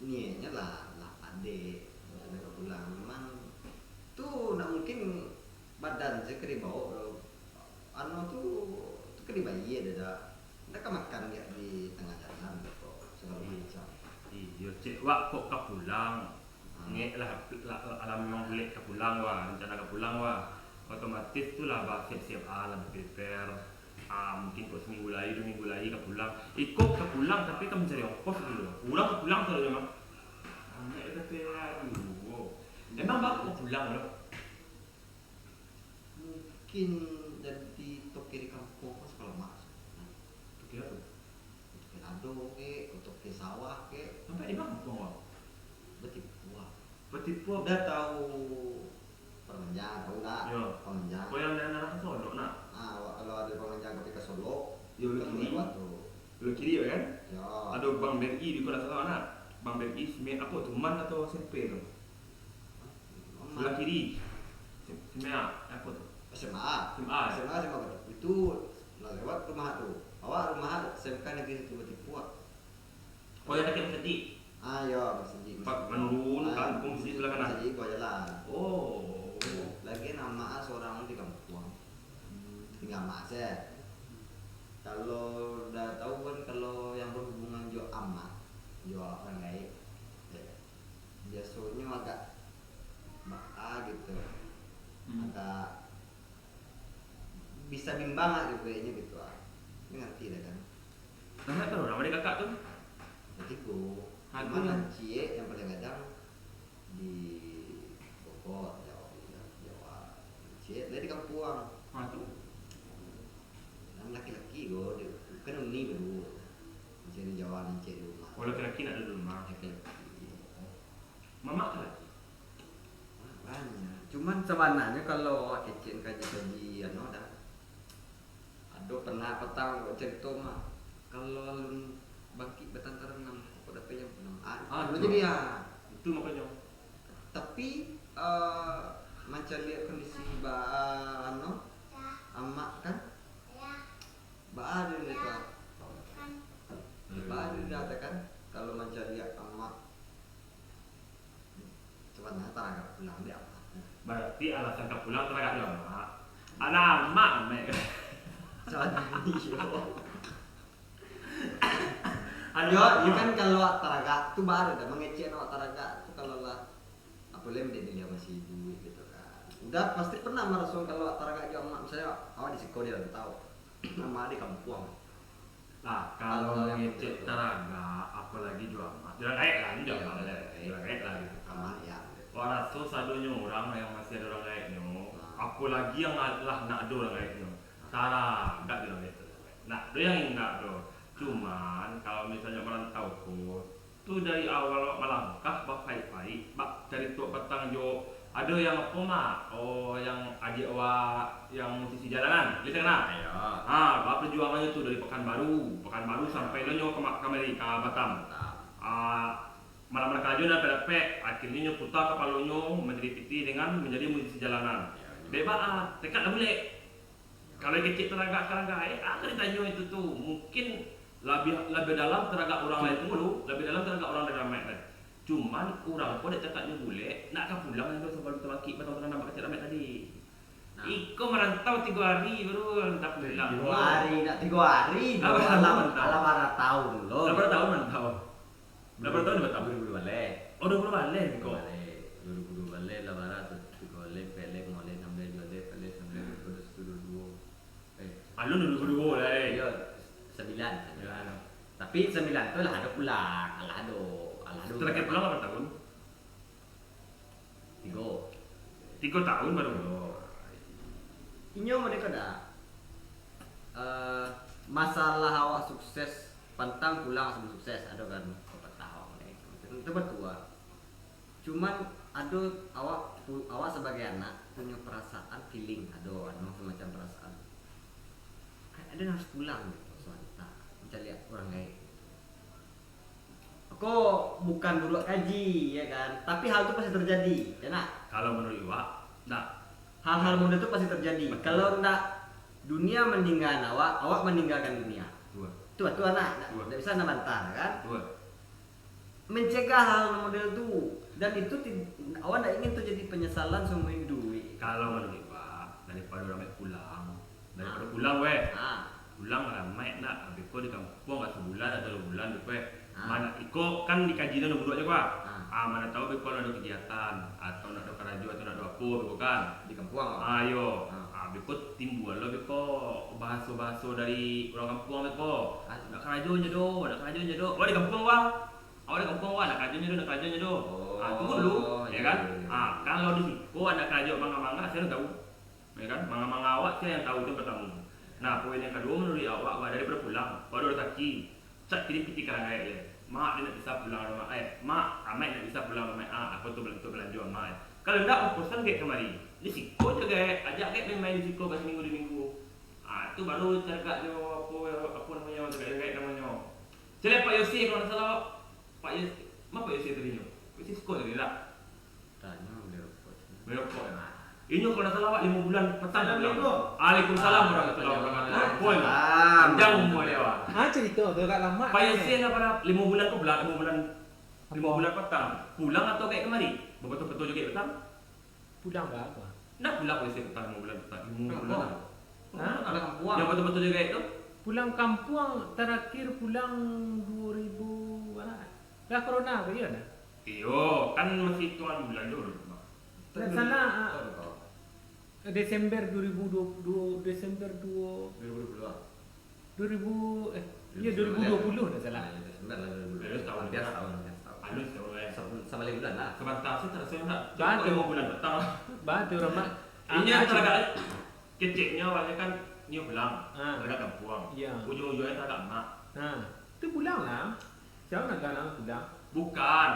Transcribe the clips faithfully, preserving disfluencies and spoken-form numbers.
Niaiknyo lah, lah padek, nak ka pulang. Memang tu ndak mungkin badan se ka dibaok doh. Anu tu, tu ka dibayia doh, dak? Ndak ka makan gak di tangah jalan doh, kok, sagalo macam. Iyo, cek wak kok ka pulang. Ngek lah, lah, lah, lah memang bulek ka pulang wah, rencana ka pulang wah. Otomatis tu lah basiap-siap ah, lah prepare. Ah, mungkin kok saminggu lai, duo minggu lai ka pulang. Iko ka pulang, tapi ka mancari ongkos dulu. Urang ka pulang tu mah. Ambiak prepare dulu. Emang baa kok ka pulang tu? Mungkin jadi toke di kampuang ko sagalo macam. Toke apo? Toke lado kek, toke sawah kek. Sampai di kampuang, Bang? Batipuah. Batipuah. Udah tahu Pamanjang, tahu ndak? Yo. Pamanjang. Kok yang dari arah ka Solok, nak? Ah, awak kalau dari Pamanjang ka pai ka Solok, yo, belok kiri. Lewat tu. Belok kiri, kan? Yo. Ado Bank B R I di, kalau ndak salah, nak. Bank B R I, Sime-, apo tu, MAN atau S M P tu? Sebelah kiri. Sim-, Simea, apo tu? S M A. S M A, ya? S M A, S M A Batu. Itu lah lewat rumah tu. Awak rumah S M K Negeri Satu Batipuah. Oh, yang dakek masjid? Ah, yo, masjid, masjid. Manurun, ah, kampung masjid sebelah kanan. Masjid bawah jalan. Oh. Lagi amak surang di kampuang. Hmm. Tingga amak se. Kalau udah tahu kan, kalau yang berhubungan jo amak, jo urang gaek, yo, biasonyo agak baa gitu. Hmm. Agak bisa bimbang lah dibueknyo gitu ah. Ngerti lah kan. Nah, berapa urang adik kakak tu? Batigo. Cuman nan ciek yang paling gadang di Bogor, Jawa, Jawa. Ciek lah di kampuang. Ah, tu. Nan laki-laki ko, di, kan uni baduo. Masih di Jawa, nan ciek di rumah. Oh, laki-laki ndak ado di rumah. Laki-laki. Mamak tu laki? Banyak. Cuman sabananyo kalau awak kecek kaji-kaji anu dah. Ado pernah patang awak carito mah, kalau alun bangkik batantara nan, kok dapek yang enam. Ah, ah, itu. Jadi, ya. Itu makonyo. Tapi, eh, mancaliak kondisi ba-, anu, amak kan? Baa di, baa di, kan? Kalau mancaliak amak, sabananyo taragak pulang di amak. Berarti alasan ka pulang taragak di amak. Anak amak, Mek. Sabananyo iyo. Yo, yo kan kalau taragak tu baru dah mangecek awak taragak tu kalau lah, apo lai dek baliau masih iduik gitu kan. Udah pasti pernah maraso kalau awak taragak jo amak, misalnyo awak di siko di rantau, amak di kampuang. Lah, kalau mangecek taragak, apolagi jo amak. Urang gaek lah, ini jo amak. Urang gaek lah gitu. Amak, yo. Wak raso sadonyo urang yang masih ado urang gaeknyo, apolagi yang lah ndak ado urang gaeknyo. Taragak jo urang gaek tu. Ndak ado yang indak do. Cuman, kalau misalnyo marantau ko, tu dari awal awak malangkah, bapaik-paik, bak carito patang jo, ado yang apo, Mak? Oh, yang adiak awak, yang musisi jalanan, Lisa Kena? Iyo. Ha, baparjuangannyo tu dari Pekanbaru, Pekanbaru sampai lo nyo ka ma-, kamari, ka Batam. Batam. Ah, malam-malam karajo ndak dapek-dapek, akhirnyo nyo puta kapalonyo manjadi pitih dengan manjadi musisi jalanan. Iyo, iyo. Dek baa, tekad lah bulek. Kalau kecek taragak, taragak, eh, apo ditanyo itu tu? Mungkin labiah, labiah dalam taragak urang lain tu, labiah dalam taragak urang dari Ramek tadi. Cuman, urang ko dek cakaknyo bulek, nak ka pulang ado sabalun tabangkik, batang tanam bakecek Ramek tadi. Nah. Iko marantau tigo hari baru, entah pulang. Tigo hari, nak tigo hari. Alah, alah bara tahun lo. Alah bara tahun marantau. Lah bara tahun di Batam? Duo ribu duo baleh. Oh, duo ribu duo baleh ko. Duo ribu duo baleh, lah bara tu. Tigo baleh, ampek baleh, limo baleh, anam baleh, tujuah baleh, lapan baleh, sambilan baleh, duo baleh, duo baleh duo. Eh. Alun duo baleh duo baleh lai. Iyo, sambilan, sambilan. Yo. Tapi sambilan tu lah ado pulang, lah ado, lah ado. Terakhir pulang bara tahun? Tigo. Tigo tahun baru. Iyo. Inyo mode ko dak? Eh, masalah awak sukses, pantang pulang sabalun sukses, ado kan pepatah awak mode ko. Itu, itu batua. Cuman ado awak pu-, awak sabagai anak punyo perasaan, feeling, ado anu semacam perasaan. Ado yang harus pulang gitu, sabanta, mancaliak urang gaek gitu. Ko bukan buruak kaji, ya kan? Tapi hal tu pasti terjadi, ya nak? Kalau menurut iwak, ndak. Hal-hal model tu pasti terjadi. Betul. Kalau ndak dunia meninggalkan awak, awak meninggalkan dunia. Betul. Tu, tu nak, ndak, betul, ndak bisa nak bantah, kan? Betul. Mencegah hal model tu. Dan itu ti-, awak ndak ingin tu jadi penyesalan seumur hidup. Kalau manuruik Pak, daripado urang baik pulang, daripado pulang weh. Ah. Pulang lah, mak nak, beko di kampuang ka sabulan atau duo bulan beko, eh. Ah. Mana, iko kan dikaji dulu dulu aja, Pak. Ah. Ah, mana tahu beko ado kegiatan, atau nak ado karajo, atau nak ado apo beko kan. Di kampuang, Pak? Ah, iyo. Ah. Ah, beko timbua lo beko bahaso-bahaso dari urang kampuang beko. Ah. Nak karajo nyo do, nak karajo nyo do. Wah, di kampuang, Pak. Awak di kampuang, Pak, nak karajo nyo do, nak karajo nyo do. Oh, ah, tunggu dulu, ya kan? Iya, iya, iya. Ah, kalau di siko nak karajo manga-manga, sia nan tahu. Ya kan? Manga-manga awak, sia nan tahu tu yang partamo. Nah, poin yang kaduo, manuruik awak, Pak, daripado pulang, Pak, ado rasaki, cak kirim pitih ka urang gaek, ya. Mak, den ndak bisa pulang, Mak, eh. Mak, Amak ndak bisa pulang, Mak, ah, apo tu bel-, untuak balanjo, Mak, eh. Kalau ndak, ongkosan gaek kamari. Di siko se gaek, ajak gaek main-main di siko ka saminggu duo minggu. Ah, tu baru cagak jo apo, apo namonyo, cagak jo gaek namonyo. Caliak Pak Yose kalau ndak salah, Pak. Pak Yose, ma Pak Yose tadinyo? Pak Yose siko tadi lah. Tanyo bali rokok. Bali rokok, ya? Inyo kalau ndak salah, Pak, limo bulan patang pulang. Assalamualaikum. Waalaikumsalam warahmatullahi wabarakatuh. Waalaikumsalam. Poin. Panjang umua dia, Pak. Ah, carito tu agak lamo. Pak Yose lah, pada limo bulan ko pulang, limo bulan, limo bulan patang. Pulang atau gaek kamari? Babatua-batua jo gaek patang? Pulang ba, Pak? Ndak pulang Pak Yose patang, limo bulan patang. Limo bulan. Hah? Pulang kampuang. Yang batua-batua jo gaek tu? Pulang kampuang, tarakhir pulang duo ribu bara? Lah corona ko, iyo ndak? Iyo, kan masih itungan bulan dulu, Pak. Ndak salah, ah, Desember duo ribu duo puluh, Desember duo. Duo ribu duo puluh, ah. Duo ribu, eh, iyo, duo ribu duo puluh ndak salah. Ah, iyo, Desember lah duo ribu duo puluh. Hampir satahun, hampir satahun. Alun satahun, eh. Sa-, sabaleh bulan lah. Sabanta se taraso ndak? Batua. Limo bulan patang. Batua, Mak. Inyo taragak keceknyo awalnyo kan nio pulang, taragak kampuang. Iyo. Ujuang-ujuangnyo taragak mak. Nah, tu pulang lah. Sia nan larang pulang? Bukan.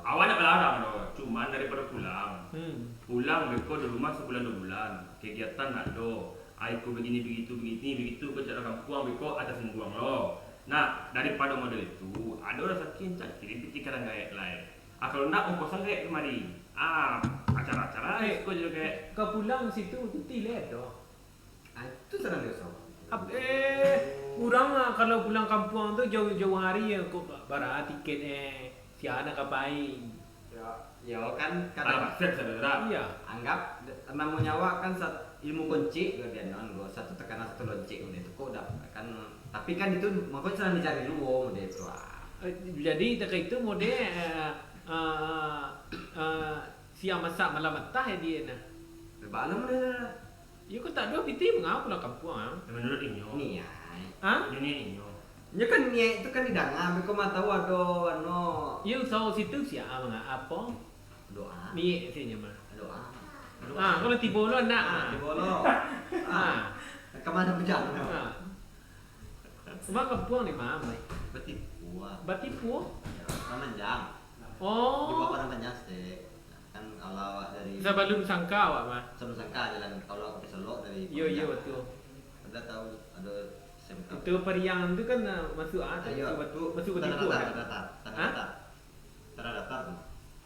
Awak ndak malarang doh, cuman daripado pulang. Hmm. Pulang beko di rumah sabulan duo bulan, kegiatan ndak ado. Ai ko bagini, begitu, bagini, begitu, ko cak urang kampuang beko, ah, tasingguang lo. Nah, daripado model itu, ado rasaki cak kirim pitih ka urang gaek lai. Ah, kalau ndak, ongkosan gaek kamari. Ah, acara-acara, eh, siko jo gaek. Ka pulang situ, cuti lai ado. Ah, itu sadang diusaho. Ap-, eh, urang, ah, kalau pulang kampuang tu jauah-jauah hari, eh, kok bara tiket, eh, sia nan ka pai. Yo, yo, kan, kan. Alah, aksep saudara. Iya. Anggap, de-, namonyo awak kan sat-, ilmu kunci, ko dianon, ko satu takana satu loncik, ko itu, ko udah, kan, tapi kan itu, mako sadang dicari dulu, model itu, ah. Eh, jadi, takah itu, model, eh, eh, eh, siang masak, malam matah, ya, dia, nah. Bebak lah, model. Iyo, kok tak ado pitih, mangapa pulang kampuang, ah? Yo, menurut inyo. Niaik. Hah? Inyo niaik inyo. Inyo kan niaik tu kan didanga, beko mah tahu ado, anu. Iyo, usaho situ sia manga-, apo? Doa. Niaik sinyo mah. Doa. Ah, kalau tibo lo nak. Ah, tibo lo. Ah. Ka mano bujang tu? Ah. Rumah kampuang di ma, Mai? Batipuah. Batipuah? Yo, Padang Panjang. Oh. Di bawah Padang Panjang, Stek. Kan kalau awak dari Sabalun Sangka awak mah. Sabalun Sangka jalan, kalau awak ka Pisolok dari Iyo, iyo, Padang Panjang. Batua. Ado tahu, ado S M K. Itu Pariang tu kan, ah, masuk, ah, Iyo, masuk, tu masuk Tanah Batipuah, Datar, kan? Tanah Datar, Tanah Hah? Datar. Tanah Datar tu.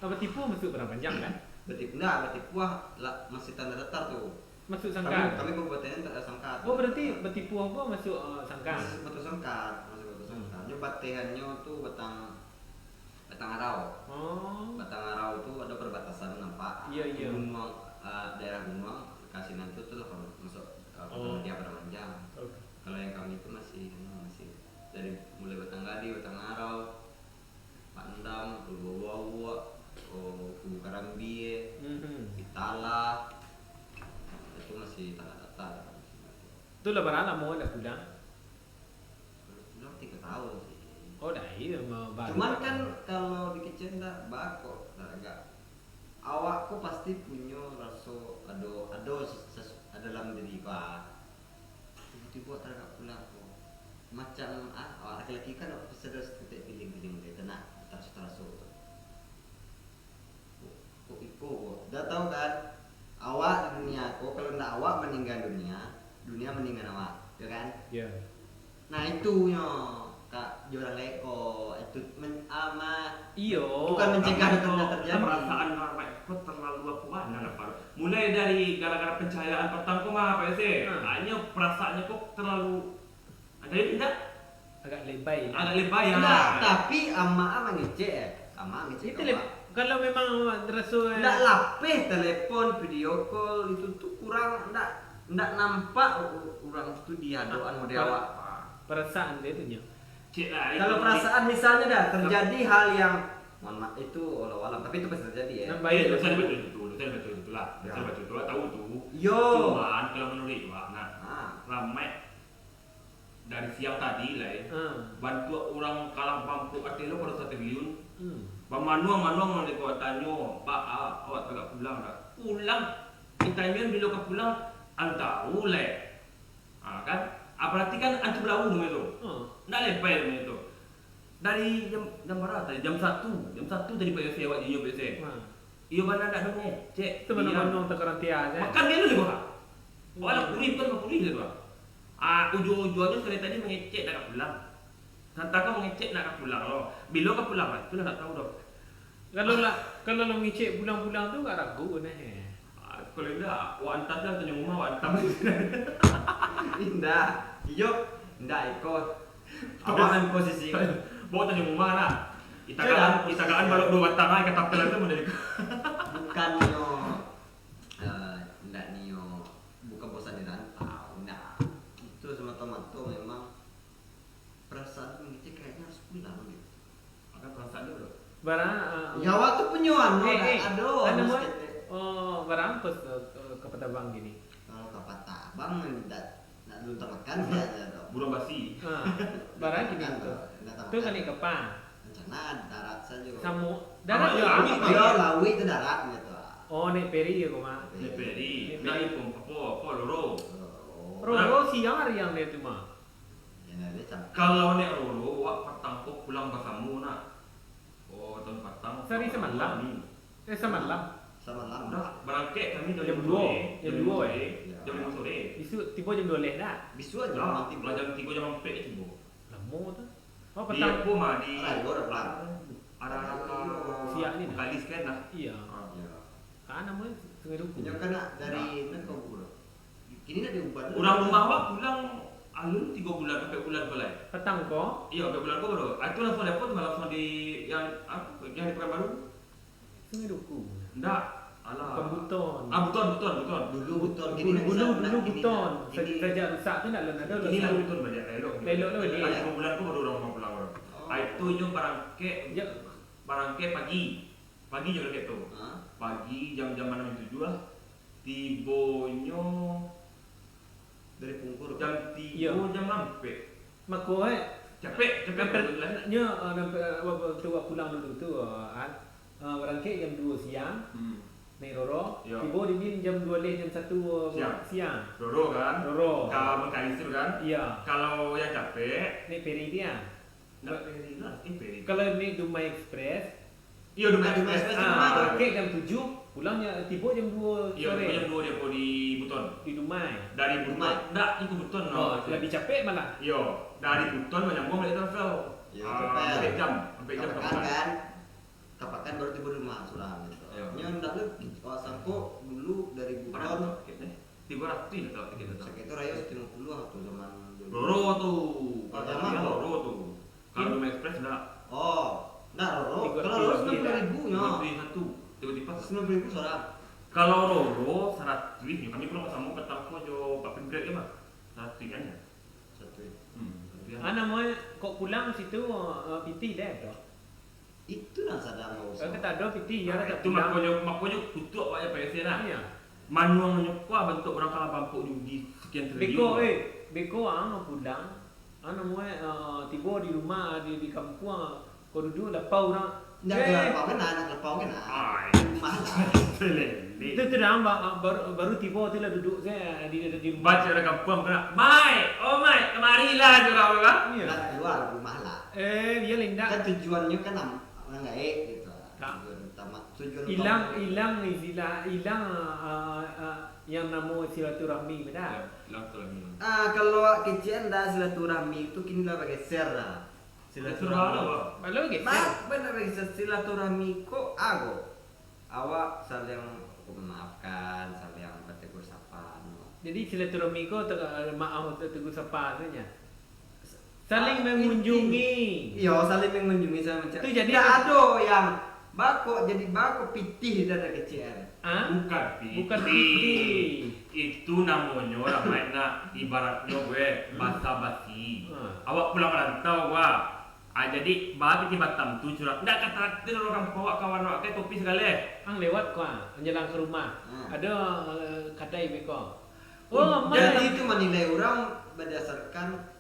Ah, Batipuah masuk Padang Panjang, kan? Bati-, ndak, Batipuah lah, masih Tanah Datar tu. Masuk Sangka? Kami, kami kabupaten Tanah Sangka. Oh, berarti Batipuah ko masuk, eh, Sangka? Masih Batu Sangka, masih Batu Sangka. Hmm. Nyo batehannyo tu Batang Batang Arau. Oh. Batang Arau tu ado perbatasan nampak. Iya, iya. Gunuang, ah, daerah Gunuang, ka sinan tu, tu lah masuk, ah, Kota Oh. Mutia Padang Panjang. Oke. Kalau yang kami tu masih, anu, masih dari mulai Batang Gadih, Batang Arau, Pandam, Pulau Bawak, oh, Kubu Karambia, Mhm. Pitala. Itu masih tanah datar. Tu lah bara lamo ndak pulang? Kalau pulang tigo tahun sih. Oh, dah, iyo, ma-, baru Cuman kan. Kalau dikecek ndak bako, ndak agak. Awak ko pasti punyo raso ado, ado ses-, ses-, dalam diri ko, ah. Tibo-tibo taragak pulang ko. Macam, ah, awak laki-laki kan pasti ado saketek feeling-feeling tu, nak taraso-taraso tu. Kok, kok iko, kok? Dah tahu kan? Awak di dunia ko, kalau ndak awak maningga dunia, dunia maningga awak, yo kan? Yo. Nah, itu nyo, Kak, jo urang gaek ko, itu men-, ama, Iyo, bukan mencegah tapi itu ko tidak terjadi. Perasaan urang gaek ko terlalu, apo, bana, apo. Mulai dari gara-gara pencahayaan patang ko mah, Pak Yose. Hmm. Hanya perasaannya kok terlalu Jadi indak? Agak lebai. Agak lebai, Indak, ah. Tapi amak mangecek, eh. Amak ngecek. Kalau memang awak raso, eh, ndak lapeh telepon, video call, itu tu kurang, ndak, ndak nampak u-, urang tu di adokan model awak. Perasaan dia tu nyo. Kalau perasaan misalnya dah terjadi hal yang, mohon maaf, itu walau alam, tapi itu pasti terjadi ya. Nambah. Eh, dosa baca itu, dosa baca itu lah. Dosa baca itu lah, tahu tu. Yo. Cuman kalau menurut awak, nah, ramai dari siang tadi lah, eh. Bantuak urang Kalang Pampuk ateh lo pado Stadion. Bamanuang-manuang urang dek awak tanyo, "Pak, ah, awak tagak pulang dak?" Pulang. Ditanyo bilo ka pulang, "Ang tahu leh." Ah, kan? Ah, berarti kan ancu belawu namonyo tu. Ndak lepai namonyo tu. Dari jam, jam bara tadi? Jam satu. Jam satu tadi Pak Yosef awak jinyo Pak Yosef. Iyo bana ndak ado mangecek. Tu bana-bana takarantia se. Makan dia dulu, ha. Wala kurih tu, kurih tu, ha. Ah, ujuang-ujuangnyo sekali tadi mangecek nak ka pulang. Santang ka mangecek nak ka pulang lo. Bilo ka pulang lah, tu lah ndak tahu doh. Kalau lah, kalau lah mangecek pulang-pulang tu, agak ragu nah, eh. Ah, kalau indak, wak antam se, tanyo rumah, wak antam. Indak. Iyo, indak iko. Awakan posisi. Bawa tanyo rumah lah. Itagaan, itagaan balok duo batang ai, ka tapel tu model iko. Bukannyo, eh, indak nio, bukan bosan di rantau, indak. Itu semato-mato memang perasaan mangecek kayaknya harus pulang gitu. Akan perasaan dia, bro. Barang, ah, ya, waktu punyo anu, eh, eh, ado, anu, anu, oh, barang apa se-, eh, ka patabang gini? Kalau ka patabang, indak, indak dulu tamakan, ya, ya, tu. Buruang basi. Ah, barang gini tu. Indak tamakan. Tu kan naik kapal. Rencana darat sajo. Samo, darat. Yo, lauik tu darat, gitu. Oh, naik feri ya, koma. Naik feri. Naik feri. Naik pom-, apa, apa, roro. Roro. Roro siang hari yang dia tu mah. Kalau naik roro, wak patang ko pulang basamo nak. Oh, patang ko. Sahari samalam? Eh, samalam. Samalam. Ndak, barangkek kami jam duo sore. Jam duo, eh? Jam limo sore. Bisuak tibo jam duo leh dah. Bisuak jam tigo. Lah, jam tigo, jam ampek tibo. Lamo tu. Oh, patang. Di apo mah, di Rayo, Rayo. Ada siang ni dah. Kalis kan dah. Iyo. Ah. Iyo. Ka namonyo Sungai Duku. Inyo kan nak dari nan ka Ubud. Kini nak di Uban. Urang rumah awak pulang alun tigo bulan, ampek bulan ko lai. Patang ko? Iyo, ampek bulan ko baru. Ah, itu langsung di apo tu, langsung di yang, apo, yang di Pekanbaru? Sungai Duku. Ndak. Alah. Bukan Buton. Ah, Buton, Buton, Buton. Dulu Buton, kini dulu, dulu Buton. Sajak rusak tu ndak alun ado. Kini lah Buton baliak, elok. Elok lah baliak. Tigo bulan ko baru urang rumah pulang baru. Oh. Ah, itu inyo barangkek, barangkek pagi. Pagi jo barangkek tu. Pagi jam-jam anam tujuah lah. Tibonyo dari Pungkur. Jam tigo, jam ampek. Mako, eh, capek, capek. Nyo, eh, nampak, eh, waktu awak pulang dulu tu, eh, An, eh, barangkek jam duo siang, naik roro, tibo di Nin jam duo leh, jam satu, eh, siang. Roro kan? Roro. Ka Mekah Isur kan? Iyo. Kalau yang capek, naik feri dia. Ndak feri lah, eh, feri. Kalau naik Dumai Express, Iyo, Dumai Express. Ah, barangkek jam tujuh, pulang ja-, tibo jam duo sore. Iyo, jam duo di apo, di Buton. Di Dumai. Dari Buton. Ndak, iko Buton, no. Oh, labiah capek malah. Iyo, dari Buton manyambuang baliak Tangsel. Iyo, capek. Ampek jam, ampek jam ka Buton. Ka Pekan kan? Ka Pekan baru tibo di rumah surang gitu. Iyo. Nyo ndak lo, wak sangko dulu dari Buton. Tigo ratuih lah tiket tu. Sakek tu rayo satu limo puluah tu zaman dulu. Roro tu. Kalau zaman Roro tu. Kalau Dumai Express ndak. Oh, ndak Roro. Kalau Roro sambilan puluah ribu nyo. Tigo puluah satu. Tigo puluah satu. Sambilan puluah ribu surang. Kalau Roro saratuih nyo. Kami pulang basamo patang ko jo Pak Pindret kan, Pak? Saratuih kan nyo. Saratuih. Hmm, saratuih kan. Ah, namonyo kok pulang situ, eh, pitih deh tu. Itu nan sadang bausaho. Kan tak ado pitih, iyo lah, tak pulang. Makonyo, makonyo kutuak awak jo Pak Yosef lah. Iyo. Manuang nyo kuah bantuak urang Kalang Pampuk judi sekian triliun. Beko, eh, beko ang pulang, ang namonyo, eh, tibo di rumah, di, di kampuang, ko duduak lapau urang. Ndak lapau kan, ndak lapau kan. Ai. Rumah lah. Itu tu dah, ba-, baru, baru tibo tu lah duduak se di, di, di rumah. Baco urang kampuang tu nak, "Mai, oh Mai, kamarilah," jo urang tu kan. Iyo. Ndak kalua rumah lah. Eh, iyo lah indak. Kan tujuannyo kan am-, urang gaek gitu. Tujuan utama, tujuan utama. Ilang, ilang istilah, ilang, ah, ah, yang namo silaturahmi, bana? Iyo, ilang silaturahmi. Ah, kalau awak kecek ndak silaturahmi tu kini lah bageser lah. Silaturahmi. Bageser bana, Bang? Bana bageser, silaturahmi ko ago. Awak saling memaafkan, saling bategur sapa, no. Jadi, silaturahmi ko te-, maaf, tegur sapa tu nyo? S-, Saling mengunjungi. Iyo, saling mengunjungi, saling mencari. Tu jadi ndak ado yang bako, jadi bako pitih dari kecil. Ah? Bukan pitih. Bukan pitih. Itu namonyo, Ramaik, nak, ibaratnyo gue, hmm, basa-basi. Ah. Awak pulang rantau, wah. Ah, jadi, bah pitih Batam tu curang. Ndak ka traktir urang kampuang awak, kawan awak, ke kopi sagalo. Ang lewat ko, ah, manjalang ka rumah. Hmm. Ado, eh, kadai beko. Oh, oh, jadi itu manilai urang badasarkan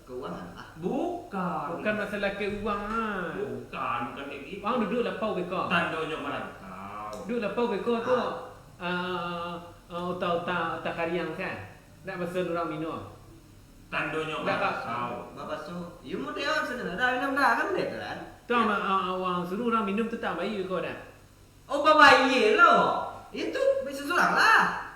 keuangan lah. Bukan. Bukan masalah keuangan. Bukan, bukan kayak gitu. Ang duduak lapau beko. Tandonyo marantau. Duduak lapau beko tu, ah, ah, ah, uta-uta, uta kariang kan? Ndak baso urang minum. Tandonyo marantau. Babaso. Yo, model sajo lah. Dah minum dah, kan model tu kan? Tu, ah, ah, urang suruah urang minum tu tak baik beko dah. Oh, babayia lo. Itu bisa surang lah.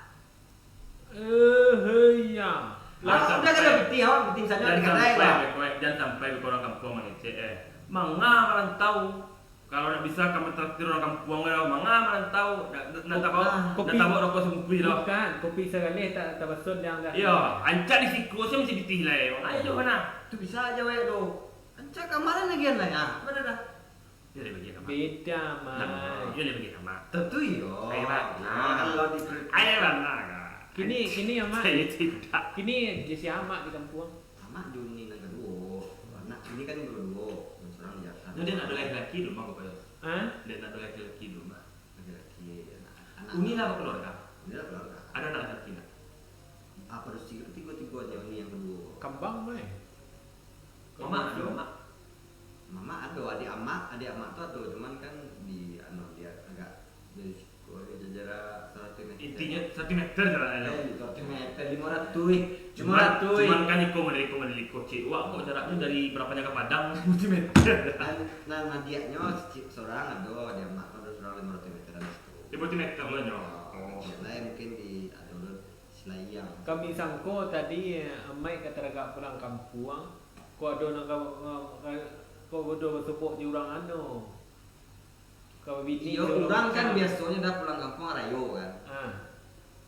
Eh, hei, ya. Lah, udah kada pitih, awak pitih sajo di kadai lah. Jan sampai, jan sampai urang kampuang mangecek, eh. Manga marantau. Kalau ndak bisa ka matraktir urang kampuang, eh, manga marantau. Ndak, ndak, ndak tabao, ndak tabao rokok sabungkuih doh. Bukan, kopi sagaleh tak tabason jan dah. Iyo, ancak di siko se mesti pitih lah, eh. Manga jo kana. Tu bisa aja, weh, doh. Ancak kamarin lagi lah, ya. Mana dah? Yo lah bagi amak. Beda, Mak. Nah, yo lah bagi amak. Tentu iyo. Ayo, Mak. Nah, kalau di per- Ayo lah, nah. Kini, kini, Amak. Saya tidak. Kini jadi amak di kampuang. Amak Juni nan kaduo. Anak Juni kan kaduo. Nan surang di Jakarta. Nah, dia nak ada laki-laki dulu, Mak, apa ya? Hah? Dia nak ada laki-laki dulu, Mak. Laki-laki, anak, anak. Uni lah berkeluarga. Uni lah berkeluarga. Ada anak laki-laki enggak? Apa tu, tigo-tigo aja Uni yang kaduo. Kambang, Mai. Mamak ado, Mak? Mamak ado, adiak amak, adiak amak tu ado, cuman kan di, anu, dia agak dari siko, dia jarak saratus meter. Intinyo, saratus meter jarak, eh. Eh, saratus meter, limo ratuih. Limo ratuih. Cuman, cuman kan iko model, iko model iko, cik. Wak, kok jaraknyo dari Berapanjang ka Padang, saratus meter. Nan, nan adiaknyo si-, surang ado, adiak amak tu ado surang limo ratuih meteran situ. Limo ratuih meter lah nyo. Oh, oh. Kecil lah, mungkin di, ado, ado. Selayang. Kami sangko tadi, eh, Amaik ka taragak pulang kampuang, kok ado nan ka, ka, ka, kok ado basobok jo urang anu, ka babini. Iyo, urang kan biasonyo dah pulang kampuang rayo kan. Ah.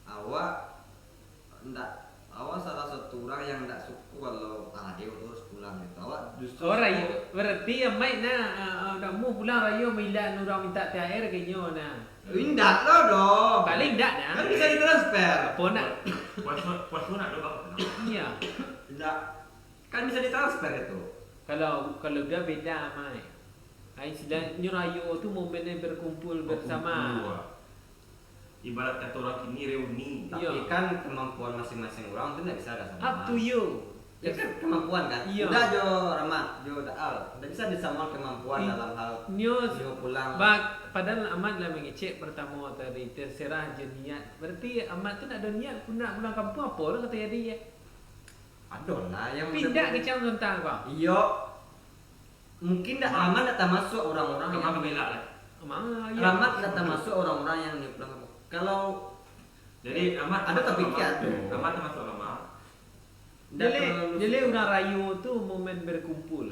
Awak ndak, awak salah satu urang yang ndak suko kalau, ah, rayo tu harus pulang gitu. Awak justru suko. Oh, rayo. Berarti Amaik nah, ah, ah, ndak mau pulang rayo, mailaan urang mintak T H R ka inyo nah. Indak lo doh. Paling indak nah. Kan bisa ditransfer. Apo nak? Puaso, puaso nak doh, Bang? Iyo. Indak. Kan bisa ditransfer itu. Kalau, kalau udah beda, Mai. Ai, istilahnya rayo tu momen yang berkumpul bersama. Berkumpul, ah. Ibarat kata orang kini reuni. Iyo. Tapi kan kemampuan masing-masing orang tu ndak bisa dah sama. Up to you. Ya kan, kemampuan kan? Iyo. Udah jo Rahmat, jo Daal. Ndak bisa disamakan kemampuan dalam hal nyo pulang. Ba-, padahal Amat lah mangecek pertamo tadi, terserah je niat. Berarti Amat tu ndak ado niat nak pulang kampuang, apo lah kato jadi, ya? Ado lah yang pindah ke Cang Sontang ko? Iyo. Mungkin ndak, Amat ndak tamasuak orang-orang yang, Amat ndak tamasuak orang-orang yang nyo pulang kampuang. Kalau jadi, Amat ado tapikia tu. Amat tamasuak kampuang. Jadi, jadi urang rayo tu momen berkumpul.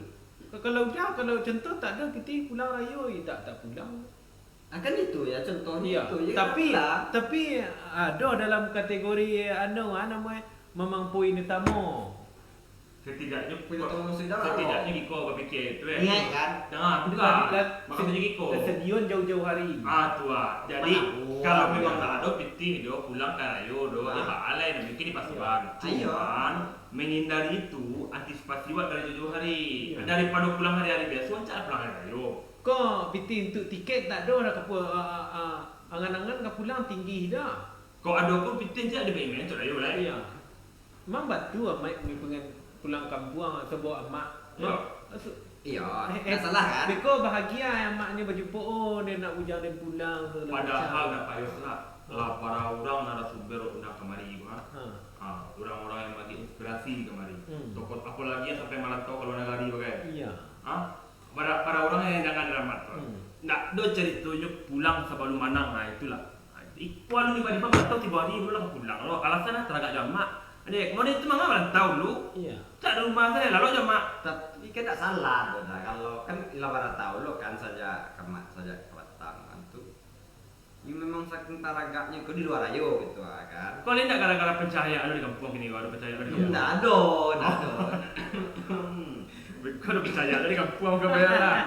Kalau udah, kalau contoh tak ado, kito pulang rayo, ya tak, tak pulang. Ah, kan itu ya, contohnyo itu. Ya, tapi, tapi ado dalam kategori, anu, ah, namonyo, mamang poin utamo. Setidaknyo, setidaknyo kiko bapikia itu, eh. Niat, kan? Nah, bukan. Maknanyo kiko. Kesedihan jauh-jauh hari. Ah, tu ah. Jadi, kalau memang tak ado pitih, dio pulang ka rayo, dio, ya, baalai, nah, mungkin dipasuan. Iyo. Cuman, menghindari itu, antisipasi wak dari jauh-jauh hari. Iyo. Daripado pulang hari-hari biaso, ancak pulang hari rayo. Ko pitih untuak tiket tak ado dah, ka pu-, a, a, a, angan-angan ka pulang tinggi dah. Ko ado pun pitih, ancak dibari main untuak rayo lai. Iyo. Memang batua Amaik pulang kampuang, sebab amak. Iyo. Iyo, eh, eh, ndak salah kan? Beko bahagia amaknyo bajumpo, oh, den nak bujang den pulang, segala macam. Padahal ndak payah lah. Ha. Lah, para urang narasumber undang kamari ko, ha? Ha. Ha, urang-urang yang bagi inspirasi kamari. Hmm. Tokoh, apolagi yang sampai marantau ka lua nagari bagai. Iyo. Ha? Para, para urang yang jangan ramat tu. Hmm. Ndak ado caritonyo pulang sabalum manang, ha, itulah. Iko alun tiba-tiba, ndak tau tibo hari dulu lah pulang lo. Alasan lah taragak jo amak. Dek, model tu manga marantau dulu. Iyo. Tak ado rumah sajo, lalok jo amak. Tapi kan ndak salah tu dah. Kalau kan lah marantau lo kan, sajak ka Batam kan tu. Yo memang saking taragaknyo ko di lua rayo gitu lah kan. Kok lai ndak gara-gara pencahayaan lo di kampuang kini, kalau ado pencahayaan lo di kampuang? Ndak ado, ndak ado. Kau dah percaya dari kampuang kau bayar lah.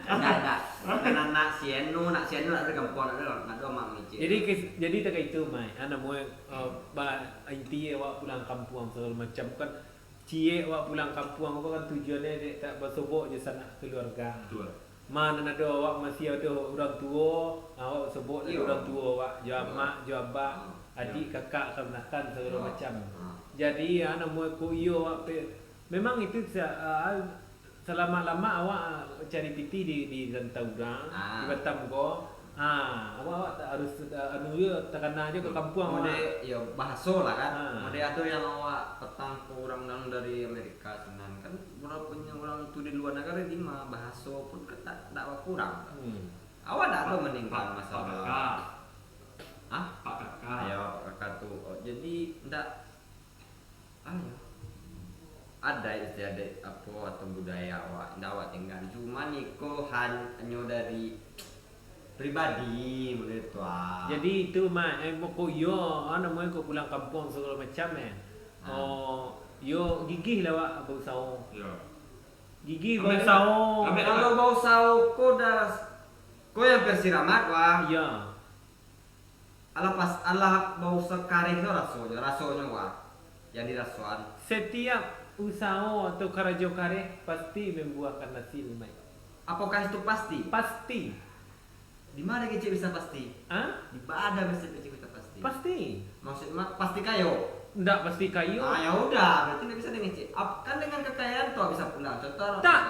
Indak, indak. Kan anak si Eno, anak si Eno nak dari kampuang, nak dari, nak dari mak mangecek. Jadi kes, jadi takah itu, Mai. Ana moe, uh, ba, inti awak pulang kampuang sagalo macam kan. Ciek awak pulang kampuang ko kan tujuannyo dek tak basobok jo sanak kaluarga. Betul. Ma nan ado awak masih ado urang tuo, awak basobok dari urang tuo awak, jo amak, jo abak, adik, kakak, kamanakan sagalo macam. Jadi, ana moe ko iyo awak pe, memang itu sa, uh, Salama-lama awak cari pitih di, di rantau urang, di Batam ko. Ha, awak, awak harus anu yo takana jo ka kampuang awak. Model yo bahaso lah kan. Ha. Model ado yang awak patang ko urang nan dari Amerika sinan kan. Walaupun urang tu di lua nagari dima bahaso pun kan tak, tak bakurang. Hmm. Awak tak tahu meninggal masalah. Pak Kaka. Hah? Pak Kaka. Ya, Pak Kaka tu. Oh, jadi ndak Ayo. Adaik istiadat apo atau budaya awak, indak awak tingga. Cuman iko hanyo dari pribadi, buliah tu ah. Jadi itu mah, eh, kok iyo, ah, namonyo kok pulang kampuang sagalo macam eh. Ah. Oh, yo gigih lah awak bausaho. Yo. Gigih bausaho. Kalau bausaho ko dah, ko yang versi Rahmat wah. Iyo. Alah pas, alah bausaho kareh tu rasonyo, rasonyo wah, yang dirasoan. Setiap usaho atau karajo kareh pasti mambuahkan hasil, Mai. Apokah itu pasti? Pasti. Di ma kecek bisa pasti? Hah? Di ma bisa kecek bisa pasti? Pasti. Maksud ma, pasti kayo? Ndak pasti kayo. Ah, ya udah, berarti ndak bisa dengecek. Ap, kan dengan kekayaan tu bisa pulang. Contoh. Tak.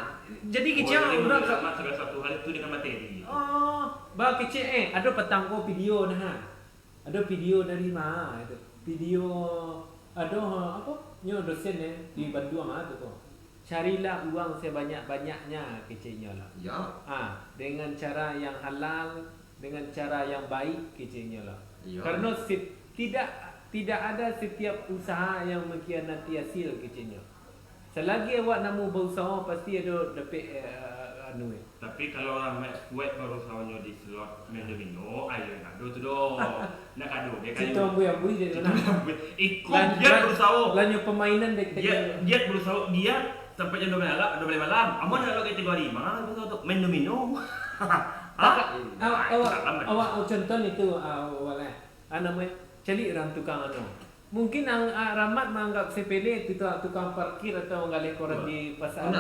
Jadi kecek urang ka, segala satu hal itu dengan materi. Oh, ba kecek eh, ado patang ko video nah. Ado video dari ma itu? Video ado ha, apo? Nyo dosen eh di Banduang ah tu ko. Carilah uang sebanyak-banyaknya keceknyo lah. Ya. Ah, dengan cara yang halal, dengan cara yang baik keceknyo lah. Ya. Karena se, tidak tidak ada setiap usaha yang mengkhianati hasil keceknyo. Salagi awak namo bausaho pasti ado dapek eh, anu eh. Tapi kalau urang Max kuaik barusahonyo di slot main domino, ayo nak do tu do. Nak kado dia kan. Cito ambui-ambui dia tu nah. Iko dia berusaho. Lanyo pemainan dia kita. Dia dia berusaho dia sampai jam dua belas malam, dua belas malam. Amun nak kategori mana berusaho tu main domino. Hah? Awak awak contoh itu awak eh. Anu eh. Cari urang tukang anu. Mungkin ang, ah, Rahmat maanggap sepele tu tukang parkir atau manggaleh koran di pasar.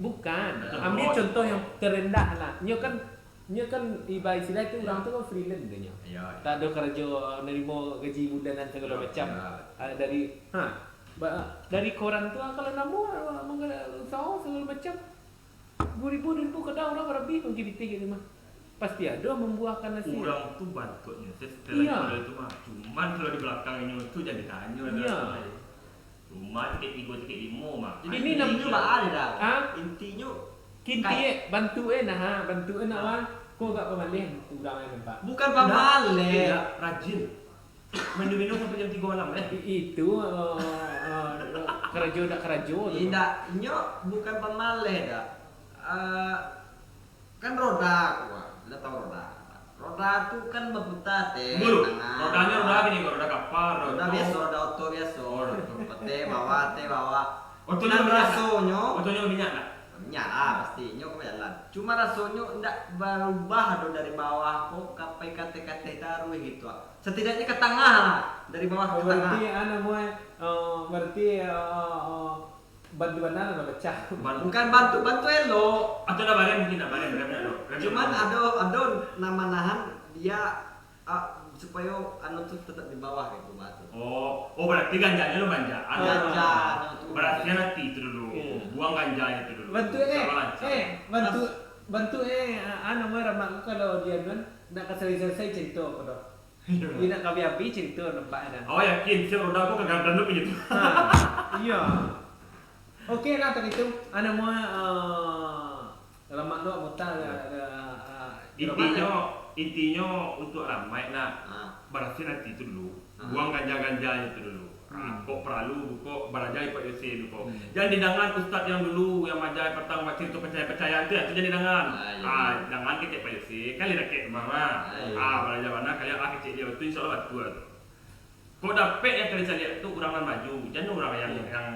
Bukan. Ambil contoh yang terendah lah. Nyo kan nyo kan iba istilah tu urang tu kan freelance tu nyo. Tak ado karajo narimo gaji bulanan sagalo macam. Ah, dari ha ba, dari koran tu ah, kalau namo ah, manggaleh usaho sagalo macam. Dua ribu, dua ribu kadang urang barabih mungkin pitih gitu mah. Pasti ado mambuahkan hasil. Urang tu bantuaknyo setelah itu mah. Cuman kalau di balakang inyo tu jan ditanyo lah. Iyo. Rumah tikek tigo, tikek limo mah. Jadi ini namonyo baa dah. Ha? Intinyo kinti eh, bantu eh nah, ha, bantu eh nak wah. Ko agak pamaleh urang eh nampak. Bukan pamaleh. Rajin. Main domino sampai jam tigo malam eh. Itu uh, uh, karajo dak karajo tu. Indak, nyo bukan pamaleh dak. Uh, kan roda aku, ah. Lah tahu roda. Roda tu kan berputar teh. Dulu, rodanyo roda gini, roda kapal, roda, roda biaso, roda oto biaso. Oh, roda oto. Teh bawah, teh bawah. Otonyo minyak rasonyo. Otonyo minyak dak? Minyak lah pasti, nyo kau jalan. Cuma rasonyo ndak berubah do dari bawah ko kapai kateh-kateh taruih gitu. Setidaknya ke tangah lah, dari bawah ke tangah. Berarti anu moe, uh, berarti uh, uh, bandu banan lah pecah. Bukan bantu, bantu elok. Atau dah barem mungkin dah barem, barem elok. Cuman ada ada nama nahan dia uh, supaya anu tu tetap di bawah gitu batu. Oh, oh berarti ganjanya lu manja. Ganja anu tu. Berarti nanti itu dulu. Buang ganjanya itu dulu. Bantu eh, eh, bantu bantu eh, anu moe Rahmat kalau dia kan nak selesai-selesai cerita apa dah. Iyo. Indak ka habih-habih carito nampak dah. Awak yakin siap roda ko ka gadang tu gitu. Ha, iyo. Oke lah tadi tu. Anu moe uh, Rahmat tu mutar. Intinyo, intinyo untuk Rahmat nak barasiahan ati tu dulu. Buang ganja-ganja itu dulu. Ha, kok paralu kok baraja Pak Yose tu kok. Jan didangan ustaz yang dulu yang maja patang bacarito pacaya-pacaya tu, tu jan didangan. Ha, dangan kecek Pak Yose, kan lidah kek rumah mah. Ha, baraja bana kalian ah kecek dia tu insyaallah batua tu. Kok dapek yang kali caliak tu urang nan maju, jan urang yang yang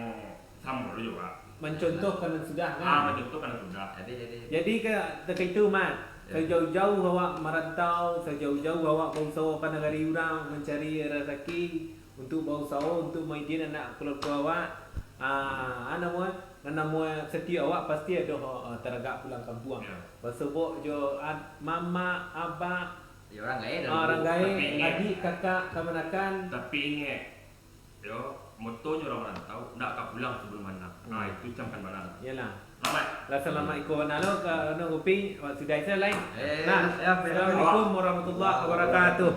samo tu juga. Mancontohkan nan sudah, kan? Ah, mancontohkan nan sudah. Jadi jadi. Jadi ka takah itu, Mat. Ya. Sajauh-jauh awak marantau, sajauh-jauh awak bausaho ka nagari urang mancari rasaki untuk bausaho untuk maidian anak kaluarga awak. Ah, namo, nan namo satiok awak pasti ado, ah, taragak pulang kampuang. Ya. Basobok jo ad-, mamak, abak, Ya, orang gaek dah ah, orang dulu. gaek, Tapi ingat. adik, kakak, kamanakan. Tapi ingat, yo, motonyo urang marantau, ndak ka pulang sabalum anak. Hmm. Ah, itu camkan bana. Yalah. Selamat. Lah, salamat iko bana lo ka anu, Upi, wak sudah isa lai. Eh, Nah, ya, ya. Assalamualaikum warahmatullahi wabarakatuh.